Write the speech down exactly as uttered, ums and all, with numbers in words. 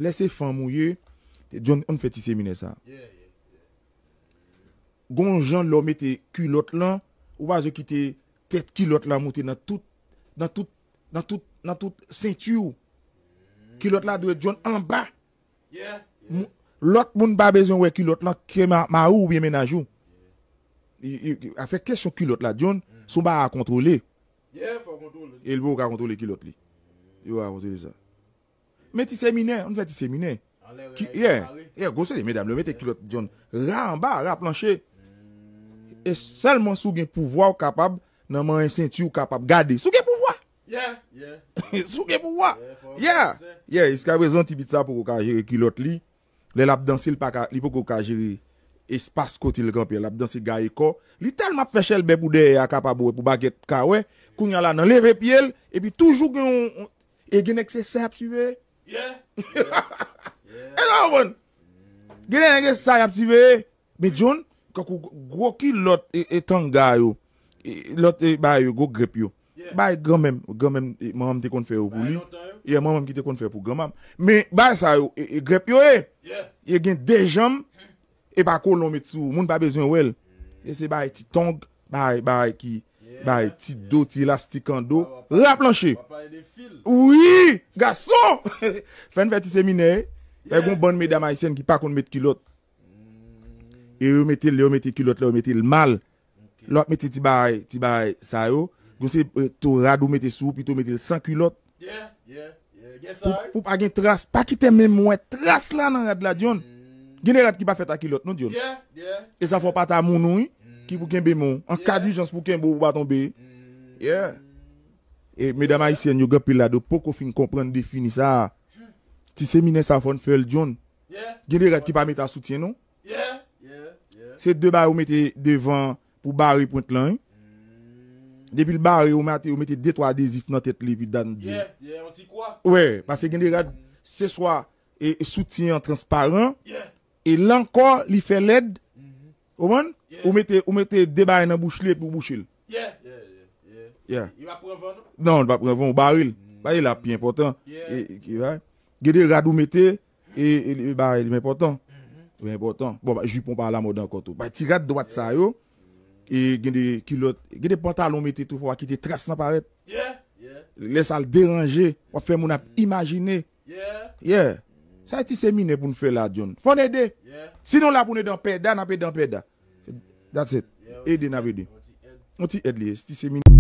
Lè se fanm ou ye, John, ann fè ti seminè sa. Gon jan lè w mete kilòt lan, ou pa bezwen kite tèt kilòt la monte nan tout, nan tout, nan tout, nan tout senti w. Kilòt la dwe John anba. Lòt moun pa bezwen wè kilòt lan ke ma- mari w oubyen mennaj ou. Afè kesyon kilòt la John, se yon bagay a kontwole. E l poko ka kontwole kilòt li. Yo ka kontwole sa. Men ti seminè, ann fè ti seminè. Ki, yeah, yeah, gwo se de medam yo mete kilòt John ra anba, ra planche. E sèlman si w gen pouvwa w kapab nan manyen senti w kapab gade. Si w gen pouvwa. Si w gen pouvwa. Yeah, yeah, jiskaprezan ti pit sa poko ka jere kilòt li. Lè l ap danse, li pa ka, li poko ka jere espas kote l kanpe. L ap danse gaye kò. Li tèlman ap fè chèlbè pou dèyè a kapab wè, pou bagèt ka wè. Kounye a la nan leve pye l, epi toujou gen yon, e gen nèg se sa y ap siveye. Èske w konprann? Gen de nèg se sa y ap siveye. Men John, kankou gwo kilòt e, e tanga yo, e, lòt e, bagay yo, gwo grèp yo. Bay granmèm, granmèm, e, manman m te konn fè yo pou li. Yeah, manman m ki te konn fè pou granma m. Men bay sa yo, e, e grèp yo ye. Yo gen de janm, e pa kolon met sou ou. Moun pa bezwen wè l. E se bay ti tong, bay, bay ki, bay ti do, ti elastik an do. Ra planche. Wi, gason! Fè n fè ti seminè. Fè gon bann medam ayisyèn ki pa konn met kilòt. E yo mete l, yo mete kilòt la, yo mete l mal. Lè w ap mete ti bagay, ti bagay sa yo, gon se, e, to rad ou mete sou ou, pito w mete l san kilòt. Pou, pou pa gen tras, pa kite menm wè tras la nan rad la, John. Gen de rad ki pa fèt a kilòt, non, John. E sa fò pa ta moun ou, wi, ki pou kenbe men w. An ka dijans pou kenbe w, pou pa tonbe. Yeah. E medam ayisyèn yo, gen anpil ladan yo poko fin konprann defini sa a. Ti seminè sa fò n fè l, John. Gen de rad ki pa mete a soutyen, non. Se de bagay ou mete devan pou bare pwent lan, wi. Depi l bare, ou mete, ou mete de twa adezif nan tèt li, epi dan di. Wè, paske gen de rad, se swa e, e soutyen an transparan, e la ankò, li fè lèd. Ou konprann? Ou mete, ou mete de bagay nan bouch li, epi ou bouche l. Yeah. Non, li pa pran van, ou bare l. Bare l ap pi enpòtan. E, e, gen de rad ou mete, e, e, e bagay li enpòtan. Li enpòtan. Bon, ba, jipon pa alamòd ankò tou. Bay ti rad dwat sa yo, e gen de kilòt, gen de pantalon mete tou, fò pa kite tras lan parèt. Lè sa l deranje, w ap fè moun ap imajine. Yeah. Sa e ti seminè pou n fè la, John. Fò n ede. Si nou la pou n ede an pèda, n ap ede an pèda. That's it. Ede, n ap ede. Yon ti èd li ye, ti seminè.